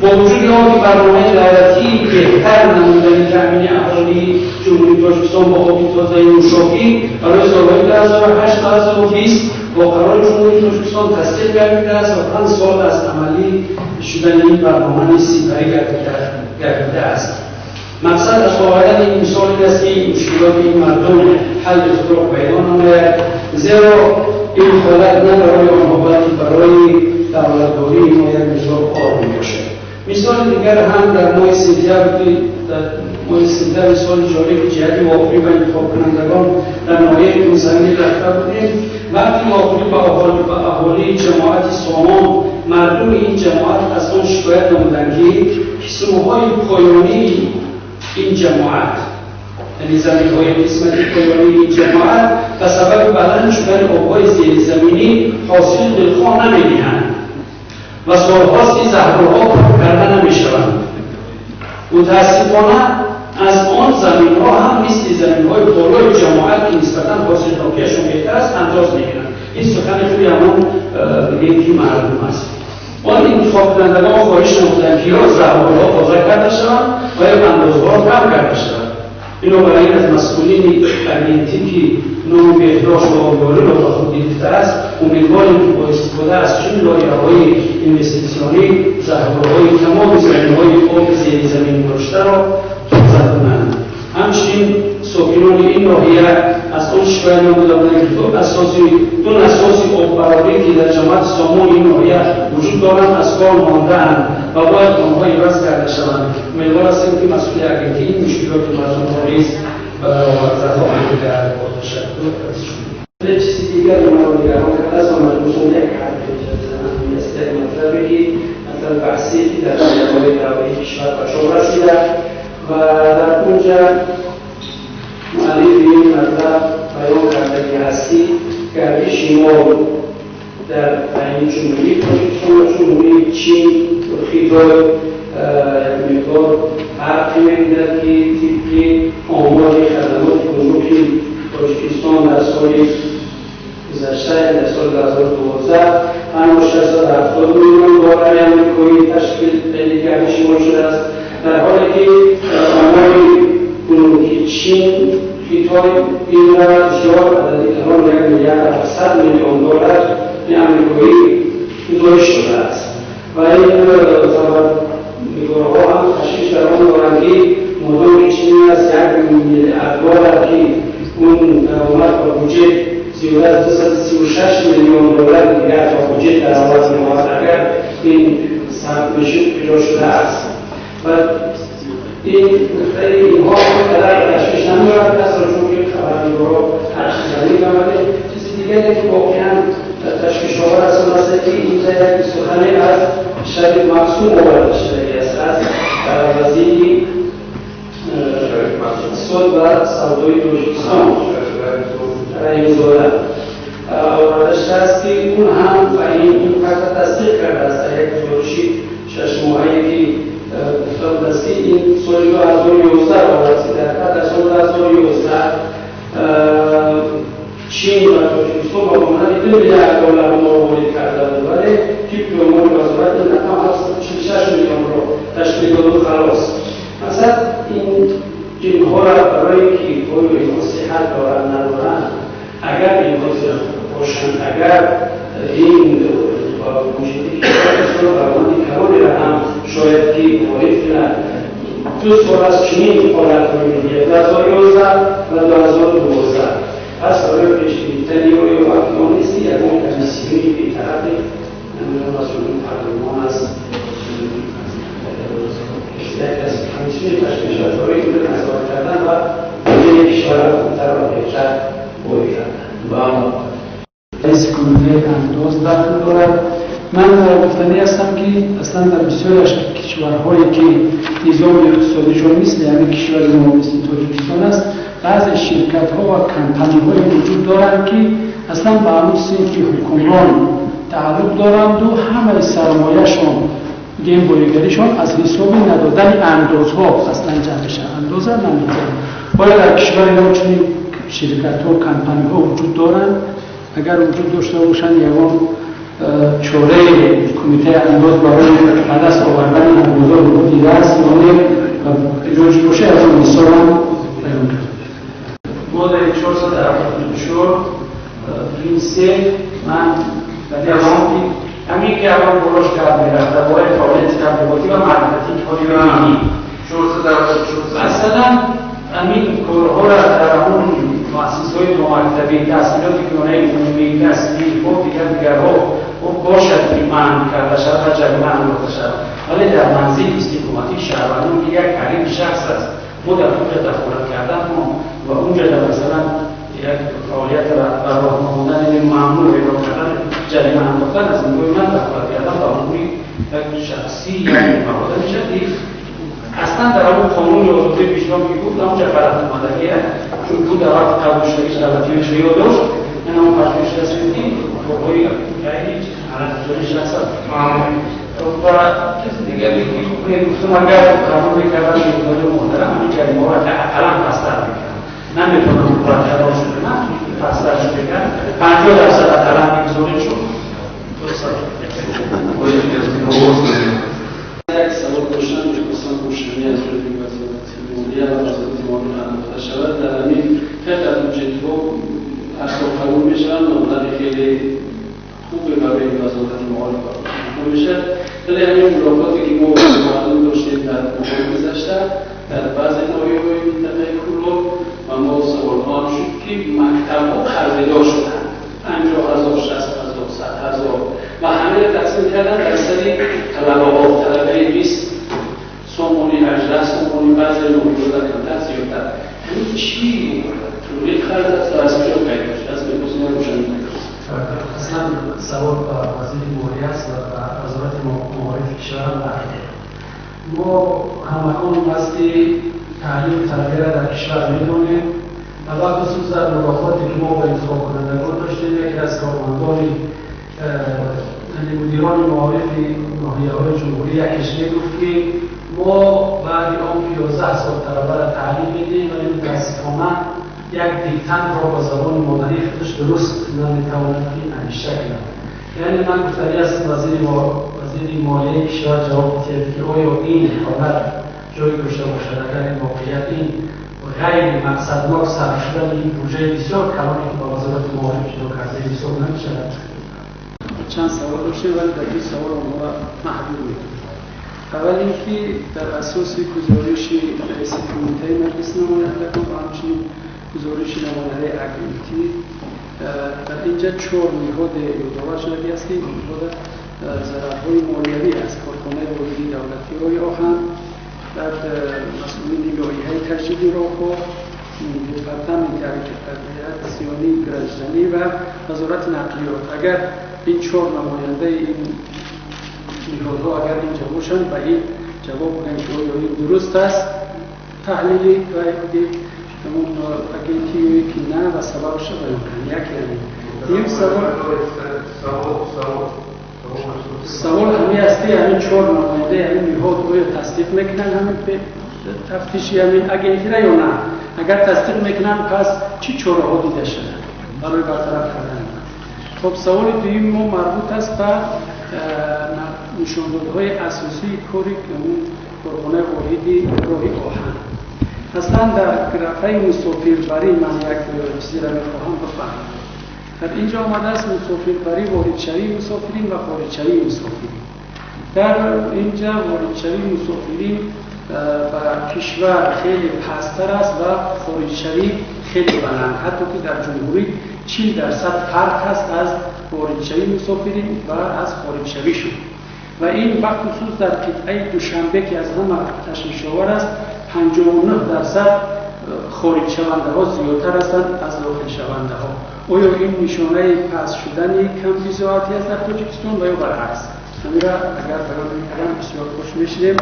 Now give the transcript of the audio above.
Бо вуҷуди он ки барномаи давлатии беҳтар намудани таъмини аҳолии Ҷумҳурии Тоҷикистон бо оби тозаи нӯшокӣ барои солҳои 2008 2020 бо қарори Ҷумҳурии Тоҷикистон тасдиқ гардидааст ва 5 сол аз амалӣ шудани ин барнома низ сипарӣ гардидааст. Мақсад аз овардани ин мисол ин аст, ки мушкилоти ин мардум ҳалли худро пайдо намояд, зеро ин ҳолат на барои онҳо, балки барои давлатдории мо як мисол кор мебошад. Мисоли дигар ҳам дар моҳи сентябри соли ҷорӣ, ки ҷиҳати вохӯрӣ ба интихобкунандагон дар ноҳияи Кунсангир рафта будем, вақти вохӯрӣ ба аҳолии ҷамоати Сомон, мардуми ин ҷамоат аз он шикоят намуданд, ки қисмҳои поёнии ин ҷамоат, яъне заминҳои қисмати поёнии ин ҷамоат ба сабаби баланд шудани обҳои зеризаминӣ ҳосили дилхоҳ намедиҳанд ва солҳост, ки заҳрҳо пур карда намешаванд. Мутаассифона аз он заминҳо ҳам мисли заминҳои болои ҷамоат, ки нисбатан ҳосилнокиашон беҳтар аст, андоз мегиранд. Ин сухани худи ҳамон бигем ки мардум аст. Он интихобкунандагон хоҳиш намуданд, ки ё заҳрҳо тоза карда шаванд ва ё андозҳо кам карда шаванд. Бинобар ин аз масъулини агентӣ, ки номи беҳдошт ва обёриро ба худ гирифтааст, умедворем, ки бо истифода аз чунин лоиҳаҳои инвеститсионӣ заҳрҳои тамоми заминҳои оби зеризамин доштаро тоза кунанд. Ҳамчунин сокинони ин ноҳия аз он шикоят намуда буданд, ки ду насоси оббарорӣ, ки дар ҷамоати Сомони ин ноҳия вуҷуд доранд, аз кор мондаанд ва бояд онҳо иваз карда шаванд. Умедвор ҳастем, ки масъули агентӣ ин мушкилоти мардумро низ бароварда хоҳанд кард. Бо ташаккур аз шумо. Чизи дигаре маро нигарон кардааст ва маҷбур шудам як ҳарф бизанам. Ин аст як матлабе, ки матлаб баҳсие, ки дар ҷамъиятҳои давлатии кишвар ба чоп расида ва дар онҷа муаллифи ин матлаб баён карда, ки ҳастӣ гардиши мол дар байни Ҷумҳурии Тоҷикистон ва Ҷумҳурии Чин, Хитой як миқдор фарқе мекунад, ки тибқи омори хадамоти гумруки Тоҷикистон дар соли гузашта, яъне дар соли 2012, танҳо 670 миллион доллари амрикоӣ ташкил гардиши мол шудааст, дар ҳоле ки омори гумруки Чин, Хитой инро зиёд адади калон 1 миллиард 700 миллион доллар амрикоӣ гузориш шудааст. Ва ин хабарнигорҳо ҳам ташвиш дар он доранд, ки модоме ки чунин аст, 1 миллиард доллар, ки он даромад ба буҷет зиёда аз 236 миллион доллар дигар ба буҷет даровард меовард, агар ин сарф мешуд, иҷро шудааст. Ва ин гуфтаи инҳо қадар ташвиш намеорад касро, чунки хабарнигорҳо ҳар чиза мегӯянд. Вале чизи дигаре, ки воқеан ташвишовар аст, он аст, ки инҷа як сухане аз Шариф Мақсум оварда шудагиаст, аз вазири иқтисод ва савдои Тоҷикистон Раҳимзода оварда шудааст, ки он ҳам ба ин факта тасдиқ кардааст дар як гузориши шашмоҳае, ки гуфта будааст, ки ин соли 2011 овард, ки дар соли 2011 Чин ва Тоҷикистон ба монанди 2 миллиард доллар мол ворид карда буд, вале тибқи омори вазорат ин рақам 746 миллионро ташкил доду халос. Мақсад ин инҳоро барои ки оё инҳо сиҳат доранд, надоранд, агар инҳо бошанд, агар ин буҷети кишвар раванди калонеро ҳам шояд ки ворид кунад. 2 сол аз чунин ҳолатҳо медиҳад, 2011 ва 2012. Пас барои пешгирифтани оё вақтон нест, ки ягон комиссиони бетарафи намедонам аз ҷониби парлумон аст, як аз комиссиони ташкил шавад барои инро назорат кардан ва буҷети кишварро хубтар ва беҳтар ворид кардан. Раиси кумитаи андоз дахл дорад. Ман гуфтанӣ ҳастам, ки аслан дар бисёри аз кишварҳое, ки низоми иқтисодишон мисли ҳамин кишвари мо, мисли Тоҷикистон аст, баъзе ширкатҳо ва компаниҳое вуҷуд доранд, ки аслан ба ҳамун синфи ҳукмрон тааллуқ доранду ҳамаи сармояшон, гем боигаришон аз ҳисоби надодани андозҳо аслан ҷамъ мешавад, андоза намедиҳанд. Оё дар кишвари мо чунин ширкатҳо, компаниҳо вуҷуд доранд? Агар вуҷуд дошта бошанд, ягон чораи кумитаи андоз барои ба даст овардани андозҳо дидааст ё не, ҷоиз бошад, аз он мисолам баён кард. Моддаи 474 прим 3 ман ҳамин ки аввал болош гап мерафт дар бораи фаъолияти таблиғотӣ ва маърифатии кори динӣ. Масалан, ҳамин корҳоро дар ҳамон муассисаҳои номактабӣ, таҳсилоти миёнаи умумӣ, касбӣ, хуб дигар дигарҳо хуб бошад ки манъ карда шавад ва ҷарима андохта шавад, вале дар манзили истиқоматии шаҳрвандон ки як ҳарими шахс аст, мо дар онҷа дахолат кардан мо ва онҷа дар масалан як фаъолиятро ба роҳ мондан, яъне мамнӯъ эълон кардан, ҷарима андохтан, аз нигоҳи ман дахолат кардан ба ҳуқуқи як шахсӣ як мавода мешавад. Аслан дар ҳамон қонуни озодии виҷдон ки гуфт, ҳамонҷа ғалат омадагия, чун ду дар вақти қабул шудагиш ғалатиёшро ёд дошт, ин ҳамон пажӯҳиш расид ки ҳуқуқҳои ғайри ғалатгузории шахс аст. Ва чизи дигаре ки гуфтам, агар қабул мекардам меқдори муҳтарам, ҳамин ҷаримаҳоро ақаллан пасттар мекардам. Наметавонам мураттаб шуда, на пасттар шуда, 50% ақаллан мегузорем шуд. Як савол доштам, мехостам рӯшанӣ аз ҷониби вазорати молия ва вазорати маориф андохта шавад. Дар ҳамин хеле аз бюҷетҳо ҳар сол қабул мешаванд, маблағи хеле хубе барои вазорати маориф қабул мешавад. Вале ҳамин мулоқоте ки мо бо мардум доштем дар моҳҳои гузашта дар баъзе ноҳияҳои минтақаи Кӯлоб, ва мо саволҳо ҳам шуд ки мактабҳо қарздор шуданд, 50 000, 60 000, 100 000, ва ҳамаро тақсим карданд дар сари талабаҳо. Талабаи 20 сомонӣ, 18 сомонӣ, баъзе ноҳияҳо камтар, зиёдтар. Ҳамин чӣ тӯли қарз аст ва аз куҷо пайдо шудааст? Мехостем рӯшанӣ кунем. Аслан савол ба вазири молия аст ва ба вазорати маорифи кишварам дахл дорад. Мо ҳамагон вазъи таълиму тарбияро дар кишвар медонем ва бахусус дар мулоқоте ки мо бо интихобкунандагон доштем, яке аз кормандони мудирони маорифи ноҳияҳои ҷумҳурӣ якеш мегуфт ки мо баъди он ки 11 сол талабаро таълим медиҳем, вале мутаассифона як диктантро ба забони модарии худаш дуруст наметавонад ки навишта кунад. Яъне ман гуфтанӣ аст, вазири молияи кишвар ҷавоб диҳад ки оё ин ҳолат ҷой дошта бошад, агар ин воқеият ин ғайри мақсаднок сарф шудани ин буҷаи бисёр калоне ки ба вазорати маориф ҷудо карда ҳисоб намешавад. Чанд савол доштем, вале дар ин савол онҳоро маҳдуд мекунем. Аввал инки дар асоси гузориши раиси кумитаи маҷлиси намояндагон ва ҳамчунин гузориши намояндаи агентӣ дар инҷа 4 ниҳод ёдовар шудагӣ аст ки ин ниҳод зарарҳои молиявӣ аз корхонаи воҳиди давлатии роҳи оҳан, баъд масъулини лоиҳаи таҷдиди роҳҳо, департаменти авиатсионии гражданӣ ва вазорати нақлиёт. Агар ин 4 намояндаи ин ниҳодҳо агар инҷа бошанд, ба ин ҷавоб гӯянд ки оё ин дуруст аст таҳлили ва ҳамон агентӣ ё ки на, ва сабабашро баён кунанд. Яке ҳамин. Дуюм савол ҳамин аст ки ҳамин 4 намояндаи ҳамин ниҳод оё тасдиқ мекунанд ҳамин тафтиши ҳамин агентиро ё на? Агар тасдиқ мекунанд, пас чӣ чораҳо дида шуданд барои бартараф кардан? Хуб, саволи дуюми мо марбут аст ба нишондодҳои асосии кори корхонаи воҳиди роҳи оҳан. Аслан дар графаи мусофирбарӣ ман як чизеро мехоҳам бифаҳмам. Дар инҷо омадааст мусофирбарӣ, воридшавии мусофирин ва хориҷшавии мусофирин. Дар инҷа воридшавии мусофирин ба кишвар хеле пасттар аст ва хориҷшавӣ хеле баланд, ҳатто ки дар ҷумҳурӣ 40% фарқ аст аз воридшавии мусофирин ва аз хориҷшавишон. Ва ин бахусус дар қитъаи Душанбе ки аз ҳама ташвишовар аст, 59% хориҷшавандаҳо зиёдтар ҳастанд аз дохилшавандаҳо. Оё ин нишонаи паст шудани камбизоатӣ аст дар Тоҷикистон ва ё баръакс? Ҳамира агар баён мекардам бисёр хуш мешудем.